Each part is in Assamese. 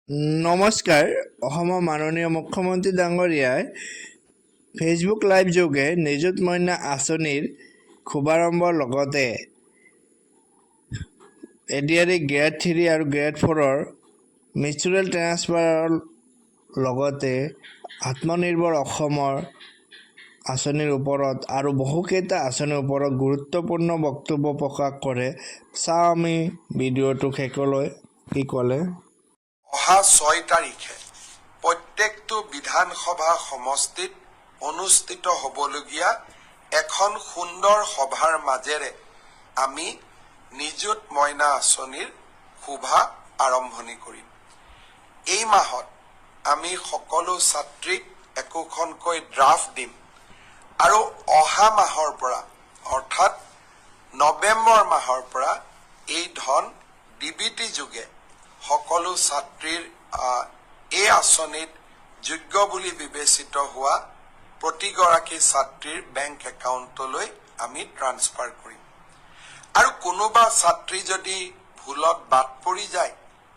নমস্কাৰ। অসমৰ মাননীয় মুখ্যমন্ত্ৰী ডাঙৰীয়াই ফেচবুক লাইভ যোগে নিযুত মইনা আঁচনিৰ শুভাৰম্ভৰ লগতে এডিআৰই গ্ৰেড 3 আৰু গ্ৰেড 4ৰ মিউচুৱেল ট্ৰেন্সফাৰৰ লগতে আত্মনিৰ্ভৰ অসমৰ আঁচনিৰ ওপৰত আৰু বহুকেইটা আঁচনিৰ ওপৰত গুৰুত্বপূৰ্ণ বক্তব্য প্ৰকাশ কৰে। চাওঁ আমি ভিডিঅ'টো শেষলৈ কি ক'লে। অহা 6 তাৰিখে প্ৰত্যেকটো বিধানসভা সমষ্টিত অনুষ্ঠিত হ'বলগীয়া এখন সুন্দৰ সভাৰ মাজেৰে আমি নিযুত মইনা আঁচনিৰ শুভা আৰম্ভণি কৰিম। এই মাহত আমি সকলো ছাত্ৰীক একোখনকৈ ড্ৰাফ্ট দিম আৰু অহা মাহৰ পৰা, অৰ্থাৎ নৱেম্বৰ মাহৰ পৰা এই ধন ডিবিটি যোগে সকলো ছাত্ৰীৰ এই আঁচনিত যোগ্য বুলি বিবেচিত হোৱা প্ৰতিগৰাকী ছাত্ৰীৰ বেংক একাউণ্টলৈ আমি ট্ৰান্সফাৰ কৰিম। আৰু কোনোবা ছাত্ৰী যদি ভুলত বাদ পৰি যায়,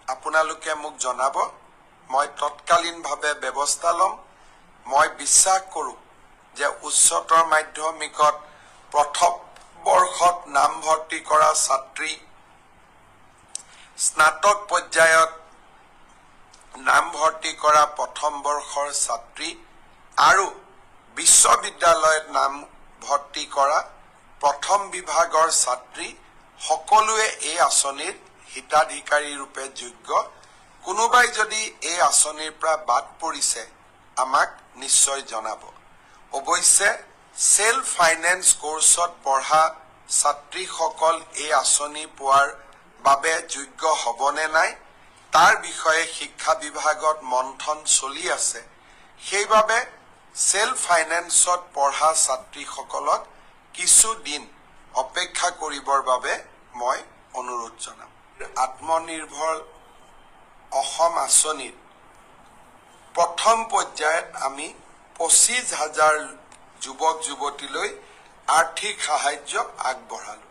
আপোনালোকে মোক জনাব, মই তৎকালীনভাৱে ব্যৱস্থা ল'ম। মই বিশ্বাস কৰোঁ যে উচ্চতৰ মাধ্যমিকত প্ৰথম বৰ্ষত নামভৰ্তি কৰা ছাত্ৰী, স্নাতক পৰ্যায়ত নামভৰ্তি কৰা প্ৰথম বৰ্ষৰ ছাত্ৰী আৰু বিশ্ববিদ্যালয়ত নামভৰ্তি কৰা প্ৰথম বিভাগৰ ছাত্ৰী সকলোৱে এই আঁচনিৰ হিতাধিকাৰী ৰূপে যোগ্য। কোনোবাই যদি এই আঁচনিৰ পৰা বাদ পৰিছে, আমাক নিশ্চয় জনাব। অৱশ্যে চেল্ফ ফাইনেন্স কোৰ্চত পঢ়া ছাত্ৰীসকল এই আঁচনি পোৱাৰ বাবে যোগ্য হ'বনে নাই, তাৰ বিষয়ে শিক্ষা বিভাগত মন্থন চলি আছে। সেইবাবে চেল্ফ ফাইনেন্সত পঢ়া ছাত্ৰীসকলক কিছু দিন অপেক্ষা কৰিবৰ বাবে মই অনুৰোধ জনাম। আত্মনিৰ্ভৰ অসম আঁচনিৰ প্ৰথম পৰ্যায়ত আমি 25 হাজাৰ যুৱক যুৱতীলৈ আৰ্থিক সাহায্য আগবঢ়ালো।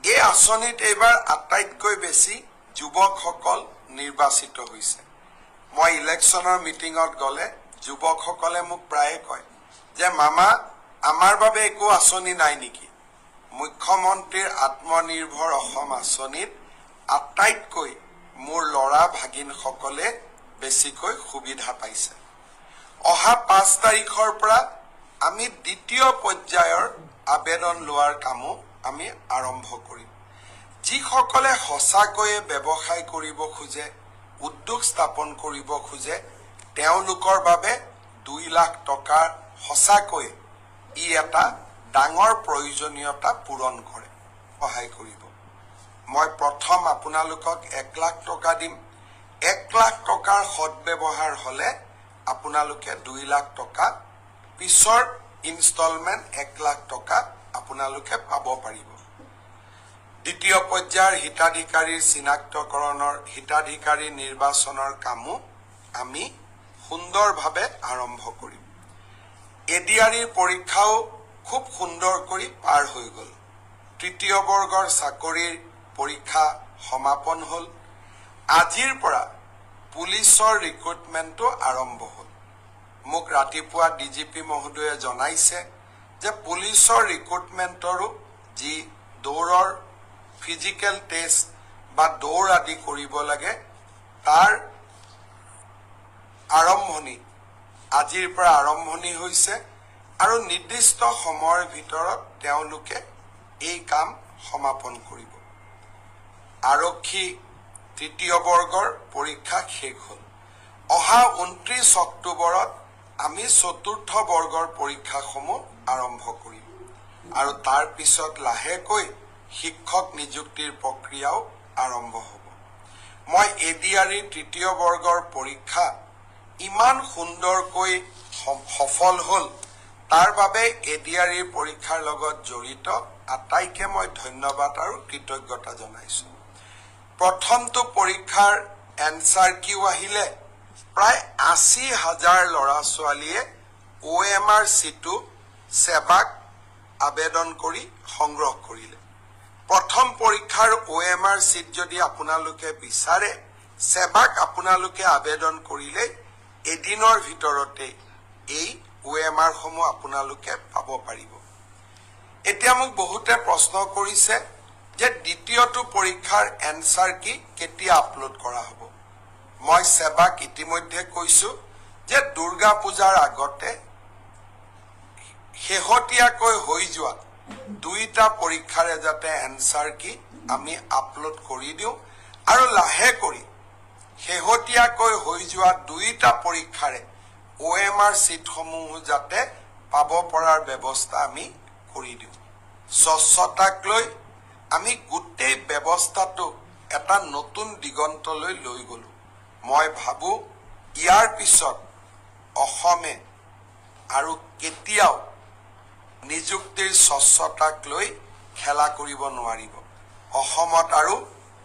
এই আঁচনিত এইবাৰ আটাইতকৈ বেছি যুৱকসকল নিৰ্বাচিত হৈছে। মই ইলেকশ্যনৰ মিটিঙত গ'লে যুৱকসকলে মোক প্ৰায়ে কয় যে মামা, আমাৰ বাবে একো আঁচনি নাই নেকি? মুখ্যমন্ত্ৰীৰ আত্মনিৰ্ভৰ অসম আঁচনিত আটাইতকৈ মোৰ ল'ৰা ভাগিনসকলে বেছিকৈ সুবিধা পাইছে। অহা 5 তাৰিখৰ পৰা আমি দ্বিতীয় পৰ্যায়ৰ আবেদন লোৱাৰ কামো আমি আৰম্ভ কৰিম। যিসকলে সঁচাকৈয়ে ব্যৱসায় কৰিব খোজে, উদ্যোগ স্থাপন কৰিব খোজে, তেওঁলোকৰ বাবে 2 লাখ টকাৰ সঁচাকৈয়ে ই এটা ডাঙৰ প্ৰয়োজনীয়তা পূৰণ কৰে, সহায় কৰিব। মই প্ৰথম আপোনালোকক 1 লাখ টকা দিম। 1 লাখ টকাৰ সদ্ব্যৱহাৰ হ'লে আপোনালোকে 2 লাখ টকা পিছৰ ইনষ্টলমেণ্ট 1 লাখ টকা আপোনালোকে পাব পাৰিব। দ্বিতীয় পৰ্যায়ৰ হিতাধিকাৰীৰ চিনাক্তকৰণৰ, হিতাধিকাৰী নিৰ্বাচনৰ কামো আমি সুন্দৰভাৱে আৰম্ভ কৰিম। এডিআৰইৰ পৰীক্ষাও খুব সুন্দৰ কৰি পাৰ হৈ গ'ল। তৃতীয় বৰ্গৰ চাকৰিৰ পৰীক্ষা সমাপন হ'ল। আজিৰ পৰা পুলিচৰ ৰিক্ৰুটমেণ্টটো আৰম্ভ হ'ল। মোক ৰাতিপুৱা ডিজিপি মহোদয়ে জনাইছে যে পুলিচৰ ৰিক্ৰুটমেণ্টৰো যি দৌৰৰ ফিজিকেল টেষ্ট বা দৌৰ আদি কৰিব লাগে, তাৰ আৰম্ভণি আজিৰ পৰা আৰম্ভণি হৈছে আৰু নিৰ্দিষ্ট সময়ৰ ভিতৰত তেওঁলোকে এই কাম সমাপন কৰিব। আৰক্ষী তৃতীয় বৰ্গৰ পৰীক্ষা শেষ হ'ল। অহা 29 অক্টোবৰত আমি চতুৰ্থ বৰ্গৰ পৰীক্ষাসমূহ আৰম্ভ কৰিম আৰু তাৰ পিছত লাহেকৈ শিক্ষক নিযুক্তিৰ প্ৰক্ৰিয়াও আৰম্ভ হ'ব। মই এডিআৰইৰ তৃতীয় বৰ্গৰ পৰীক্ষা ইমান সুন্দৰকৈ সফল হ'ল, তাৰ বাবে এডিআৰইৰ পৰীক্ষাৰ লগত জড়িত আটাইকে মই ধন্যবাদ আৰু কৃতজ্ঞতা জনাইছোঁ। প্ৰথমটো পৰীক্ষাৰ এনচাৰ কিউ আহিলে প্ৰায় 80 হাজাৰ ল'ৰা ছোৱালীয়ে অ'এমআৰ চিটো ছেবাক আবেদন কৰি সংগ্ৰহ কৰিলে। প্ৰথম পৰীক্ষাৰ অ'এমআৰ চিট যদি আপোনালোকে বিচাৰে, ছেবাক আপোনালোকে আবেদন কৰিলেই এদিনৰ ভিতৰতে এই অ' এম আৰসমূহ আপোনালোকে পাব পাৰিব। এতিয়া মোক বহুতে প্ৰশ্ন কৰিছে যে দ্বিতীয়টো পৰীক্ষাৰ এনচাৰ কি কেতিয়া আপলোড কৰা হ'ব। মই ছেবাক ইতিমধ্যে কৈছোঁ যে দুৰ্গা পূজাৰ আগতে শেহতীয়াকৈ হৈ যোৱা দুইটা পৰীক্ষাৰে যাতে এনচাৰ কি আমি আপলোড কৰি দিওঁ আৰু লাহে কৰি শেহতীয়াকৈ হৈ যোৱা দুইটা পৰীক্ষাৰে অ' এম আৰ শ্বীটসমূহো যাতে পাব পৰাৰ ব্যৱস্থা আমি কৰি দিওঁ। স্বচ্ছতাক লৈ আমি গোটেই ব্যৱস্থাটোক এটা নতুন দিগন্তলৈ লৈ গ'লোঁ। মই ভাবোঁ, ইয়াৰ পিছত অসমে আৰু কেতিয়াও নিযুক্তিৰ স্বচ্ছতাক লৈ খেলা কৰিব নোৱাৰিব। অসমত আৰু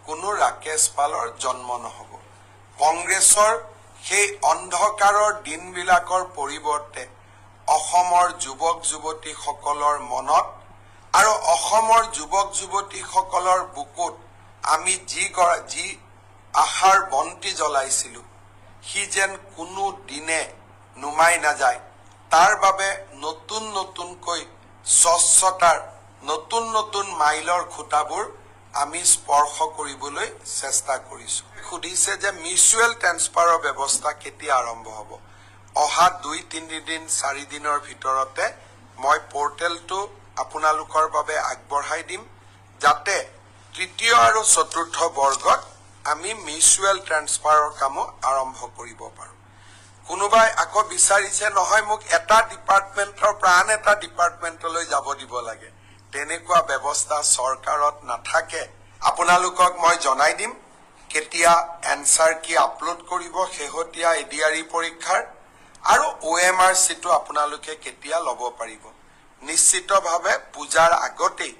কোনো ৰাকেশ পালৰ জন্ম নহ'ব। কংগ্ৰেছৰ সেই অন্ধকাৰৰ দিনবিলাকৰ পৰিৱৰ্তে অসমৰ যুৱক যুৱতীসকলৰ মনত আৰু অসমৰ যুৱক যুৱতীসকলৰ বুকুত আমি যি আশাৰ বন্তি জ্বলাইছিলোঁ, সি যেন কোনো দিনে নুমাই নাযায়, তাৰ বাবে নতুন নতুনকৈ স্বচ্ছতাৰ নতুন নতুন মাইলৰ খুঁটাবোৰ আমি স্পৰ্শ কৰিবলৈ চেষ্টা কৰিছোঁ। সুধিছে যে মিউচুৱেল ট্ৰেন্সফাৰৰ ব্যৱস্থা কেতিয়া আৰম্ভ হ'ব। অহা 2-3 দিন, 4 দিনৰ ভিতৰতে মই পৰ্টেলটো আপোনালোকৰ বাবে আগবঢ়াই দিম, যাতে তৃতীয় আৰু চতুৰ্থ বৰ্গত আমি মিউচুৱেল ট্ৰেন্সফাৰৰ কামো আৰম্ভ কৰিব পাৰোঁ। কোনোবাই আকৌ বিচাৰিছে, নহয়, মোক এটা ডিপাৰ্টমেণ্টৰ পৰা আন এটা ডিপাৰ্টমেণ্টলৈ যাব দিব লাগে। তেনেকুৱা ব্যৱস্থা চৰকাৰত নাথাকে। আপোনালোকক মই জনাই দিম কেতিয়া এনচাৰ কি আপলোড কৰিব শেহতীয়া এ ডি আৰ ই পৰীক্ষাৰ আৰু অ' এম আৰ শ্বীটো আপোনালোকে কেতিয়া ল'ব পাৰিব। নিশ্চিতভাৱে পূজাৰ আগতেই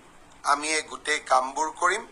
আমি এই গোটেই কামবোৰ কৰিম।